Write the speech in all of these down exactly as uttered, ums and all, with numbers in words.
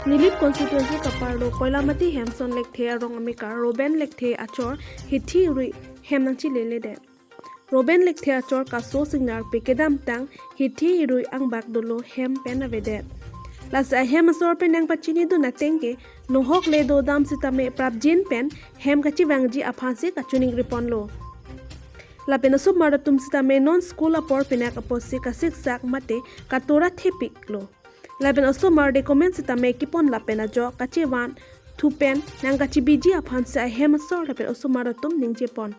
Nilip constituency kaparlo Koilamati Hemson Lekthe arong amekar Roben Lekthe achor hithi irui hem nangchilele det. Roben Lekthe achor kaso Singnarpi kedamtang hithi irui angbak dolo hem pen avedet. Lasi ahem asor pen nangpachinidun ateng ke nohok le dodam sitame prapjin pen hem kachevangji aphansi kachiningri ponlo. Lapen osomar atum sitame non school apor pinak apotsi kasiksak mate katora thepiklo. Lapen osomar document sitame kepon lapen ajok kachevan thu pen nangkachebiji aphansi ahem asor lapen osomar atum ningje pon.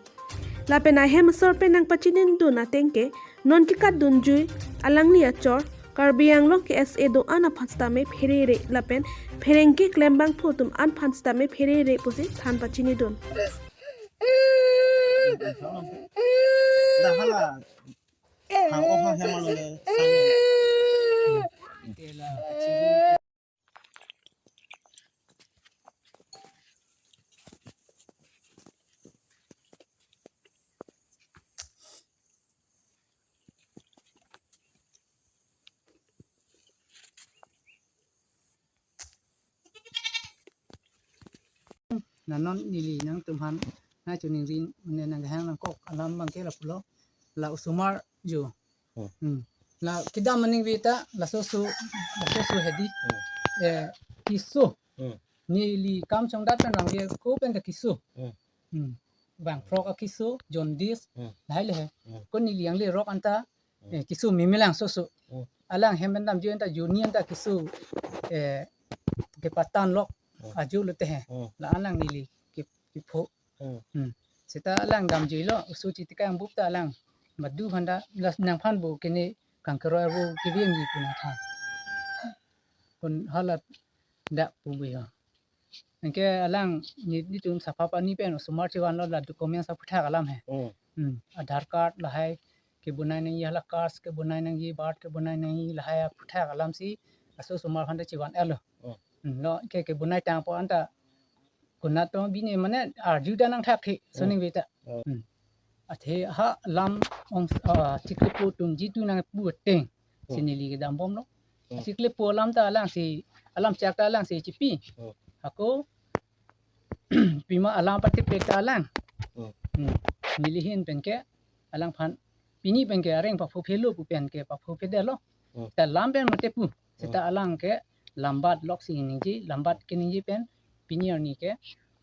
Lapen ahem asor pen nangpachinidun ateng ke non kekatdunjui alangli achor Karbi Anglong K S A do-an aphan sitame pherere lapen pherangke klembangphu atum an aphan sitame pherere pusi than pachinidun. Dah hala. Hang oh hang hem alo le. Na non neli nangtum aphan nangchiningri, mane nanghang nangkok alam abangke lapulo, la osomar jo. Hmm. Hmm. La kedam aningve ta laso su, laso su hedi. Hmm. Eh, keso. Hmm. Neli kam chongdat pen rangve ako pen ta keso. Hmm. Hmm. Bang frog akeso, jaundice, hmm, lahai le he. Hmm. Ko neli yang le rok anta, hmm, eh, keso memelang soso. Hmm. Alang hem pen damji anta juni anta keso, eh, kepatan lok, hmm, ajo lote he. Hmm. La alang neli ke, kepho. Hmm. Hmm. Seta alang damjilo, oso chitikang bup ta alang. Madu phanda, las nangphan bo kene kangkeroi bo kevingji puna tha. Pun halat dak pu bo ya. Anke alang ni, nitum sapha pani pen osomar chevanlo la document aphuthak alam he. Hmm. Hmm. Aadhaar card lahai kebonai nangji, hala caste kebonai nangji, birth kebonai nangji, lahai aphuthak alamsi laso osomar aphanta chevan-etlo. Hmm. Hmm, lo ke kebonai tangpo anta konat to bini mane arju ta nangthakthek, hmm, soningve ta. Hmm. Hmm. Athe ha lam ong, ah, chiklepo atum jitu nangpu ateng. Hmm. Si neli kedam bomlo. Hmm. Chiklepo alam ta alangsi, alam chak ta alangsi chipi. Hmm. Ako pima alam pati pek ta alang. Hmm. Hmm. Neli ahin penke alangphan pini penke areng paphophelo pu penke paphophedetlo. Hmm. Ta lam pen mate pu. Seta, hmm, alang ke lambat loksi ningje, lambat keningje pen pini arni ke,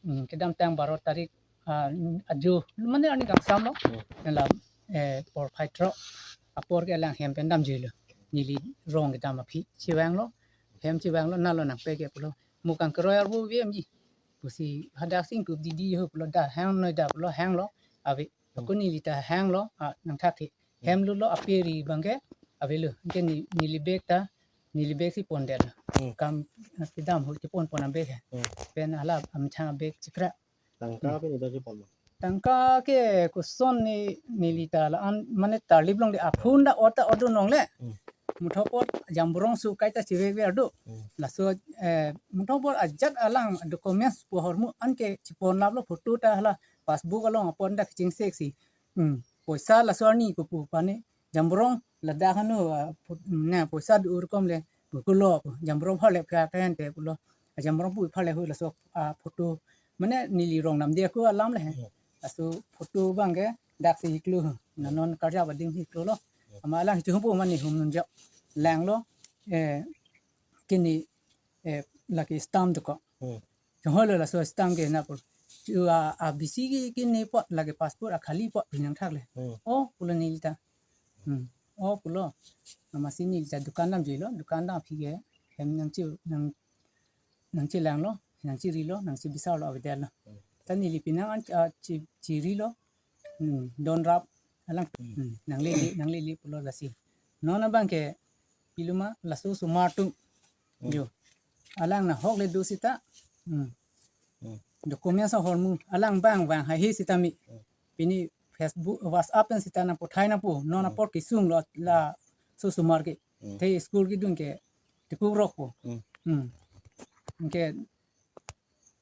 hmm, kedamtang baro tarik, ah, ajo, mane arni kangsamlo. Hmm. Lam, eh, porphai throk apor ke alang hem pen damjilo. Neli rong kedam aphi chevanglo. Hem chevanglo, nalo nangpeke pulo. Mo kangkeroi arvo vemji. Pusi hadak singkup didi ho pulo, dah hang noi dah pulo, hanglo ave. Hmm. Ako neli ta hanglo, ah, nangthakthek. Hmm. Hem lutlo, ape ri abangke avelo. Anke ne, neli bag ta, neli bag si pondetlo. Hmm. Kam, ah, kedam ho chepon pon abag he. Hmm. Pen hala amethang abag chikra. Tangka, hmm, pen ida chepon ma? Tangka ke koson ne, neli ta la-an mane tarlip longle, aphun dak ot ta ot do longle. Hmm. Muthot apot jamborong su kaita chevek ver do. Hmm. Laso, eh, muthot apot ajat alang documents pu ahormu anke chepon laplo, photo ta hala passbook along apon dak chingseksi. Hmm. Poisa laso arni ko pu pani jamborong ladak hanu, ah, phot-, ne poisa do-or kom le pulo, jamborong pharle phra kente pulo. Jamborong pu pharle hui laso, ah, photo. Mane neli rong namde ako alam le he. Hmm. Laso photo abangke daksi hiklo. Hmm. Na non karjap adim hiklolo. Hmm. Ama alang hichu humpo mane humnunjak. Langlo, eh, kini, eh, lake stamp dokok. Hmm. Chonghoi lo laso stamp ke na pul. Chu a, a B C ke, kini apot lake passport akhali apot pinang thak le. Hmm. Oh, pulo neli ta. Hmm. Oh, pulo. Amatsi neli ta dukan damjilo, dukan dam aphi ke hem nangchi, nang, nangchelanglo, nangchirilo, nangchibisarlo, avedetlo. Hmm. Ta neli pinang an, ah, chi, chirilo. Hmm, don rap alang. Hmm. Hmm, nanglele, nanglele pulo lasi. Non abangke piluma laso osomar atum. Hmm. Jo. Alang nahok le do seta. Hmm. Hmm. Documents ahormu alang bang bang haihe seta mi. Hmm. Pini Facebook, WhatsApp pen seta nangpathai nangpo. Non, hmm, apor kesunglo laso osomar ke. Hmm. Te school kedun ke tekukrokpo. Hmm. Hmm. Anke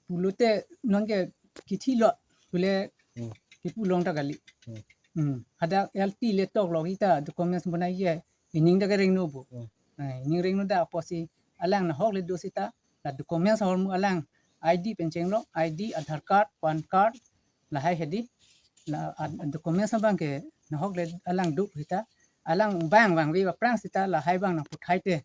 pulote non ke kithilo pule, hmm, kipu long ta kali. Hmm. Hmm. Hadak L T le tok lok ita documents bonai ye ining ta kerengno bo. Hmm. Eh, ining rengno dak apotsi alang nahok le do seta La documents ahormu alang I D pen chenglok, I D, Aadhaar card, PAN card, lahai hedi. La ad- documents abang ke nahok le alang do sita, alang bang bang vi aphrang sita lahai bang nangputhai te.